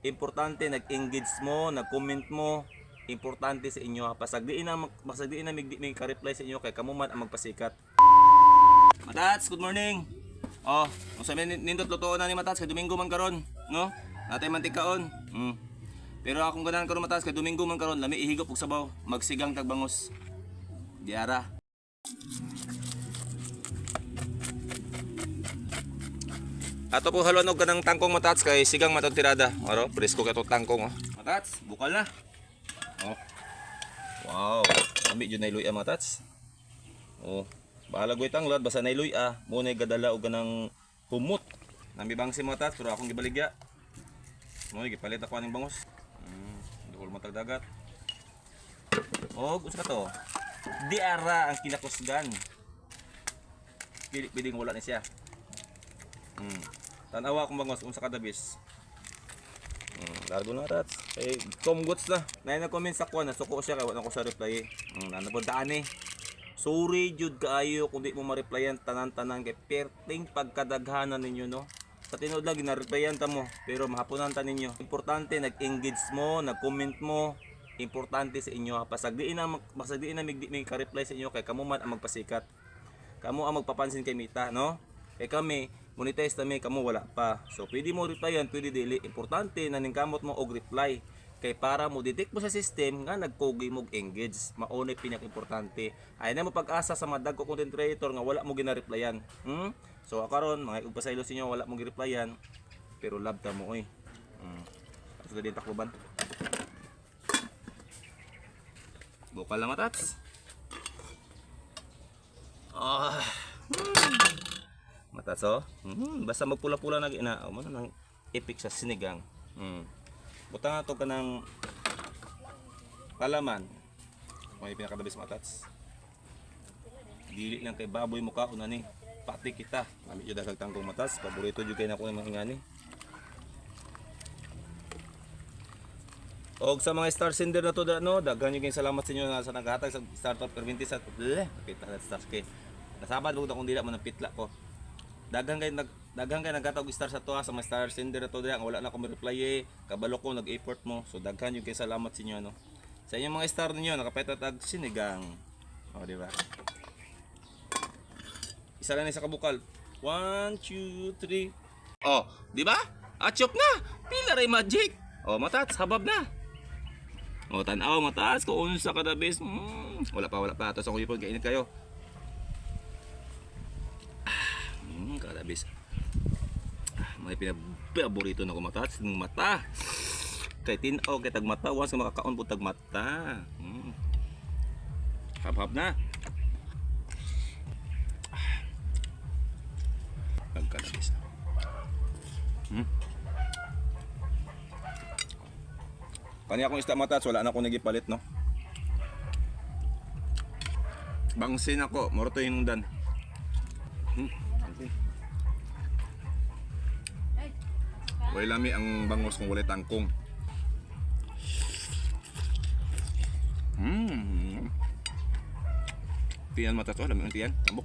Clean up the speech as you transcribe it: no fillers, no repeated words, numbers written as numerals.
Importante nag-engage mo, nag-comment mo. Importante sa inyo ha. Pasagdiin na mig may ka-reply sa inyo kay kamo man ang magpasikat. Matats, good morning. Oh, unsa may nindot lutuon na ni Matats kay Domingo man karon, no? Natay mantikaon. Pero akong ganahan karon, Matats, kay Domingo man karon, lami ihigop og sabaw, magsigang tag bangos. Diara. Ato po haluan og kanang tangkong, Matats, kay sigang matong tirada. Aro, presko kay tong tangkong oh. Matats, bukal na. Oh. Wow, lami jud na luya, Matats. Oh, bahala goy tanglad basta nay luya, mo nay gadala og kanang humot. Nami bangsi, Matats, pero akong gibaligya. Mo gipalit ako aning bangos. Duol matag dagat. Og unsa ka to? Di ara ang kinakusgan. Dili pwedeng wala ni siya. Tanawa akong bangos unsa ka dabis. Largo na, rats. Eh, kumgots na. Nay na comment sa kuan, nasuko siya kay wala ko sa reply. Nana po daan eh. Sorry jud kaayo kung di mo ma-replyan tanan-tanan kay perting pagkadaghanan ninyo, no. Sa tinuod lang gina-replyan ta mo pero mahaponan ta ninyo. Importante nag-engage mo, nag-comment mo. Importante sa inyo ha. Pasagdiin na mig may ka-reply sa inyo kay kamo man ang magpasikat. Kamo ang magpapansin kay Mita, no? Kay kami, monetize na mi, kamo wala pa. So, pwede mo replyan, pwede dili. Importante na ningkamot mo og reply. Kay para mo detect mo sa system nga nagkugi mo og engage. Mao na pinaka-importante. Ay na mo pag-asa sa madag ko content creator nga wala mo gina-replyan. So, karon mga ugpasaylo sa inyo wala mo gi-replyan. Pero love ta mo oy. Ato din takloban. Bukal na, Matats. Ah. Matats oh. Basta magpula-pula na gina. Oh, mo na nang epic sa sinigang. Butang ato ka ng palaman. May pinakadabis, Matats. Dili lang kay baboy mo kaon ani. Pati kita. Lami jud daghang tangkong, Matats. Paborito jud kay nako ng mga ingani. Og sa mga star sender na to da, no, daghan yung salamat sa inyo na sa naghatag sa startup perminti sa bleh, kita na stars kay. Nasabad mo akong dila mo ng pitla ko. Daghan kay naghatag og star sa tuwa sa mga star sender na to dira nga wala na ko reply eh. Kabalo ko nag-effort mo. So daghan yung kay salamat sa inyo, no. Sa inyong mga star ninyo nakapeta tag sinigang. O, di ba? Isa lang ni sa kabukal. 1 2 3. Oh, di ba? Achop na. Pila ray magic. Oh, Matats, habab na. O, tanaw, mataas kung unsa ka the best. Wala pa, wala pa. Tapos ako yun, kainit kayo. Ah, kadabis. Ah, may pinapaborito na ko, Matats, ng mata. Kay tinaw, kay tagmata. Once nga makakaon po tagmata. Hab-hab na. Ah. Pagkadabis. Kani akong isda, Matats, wala na akong nagipalit, no. Bangsin ako, moro to hinungdan. Okay. Walay lami ang bangos kung walay tangkong. Tiyan, Matats, oh, lami ang tiyan. Tambok.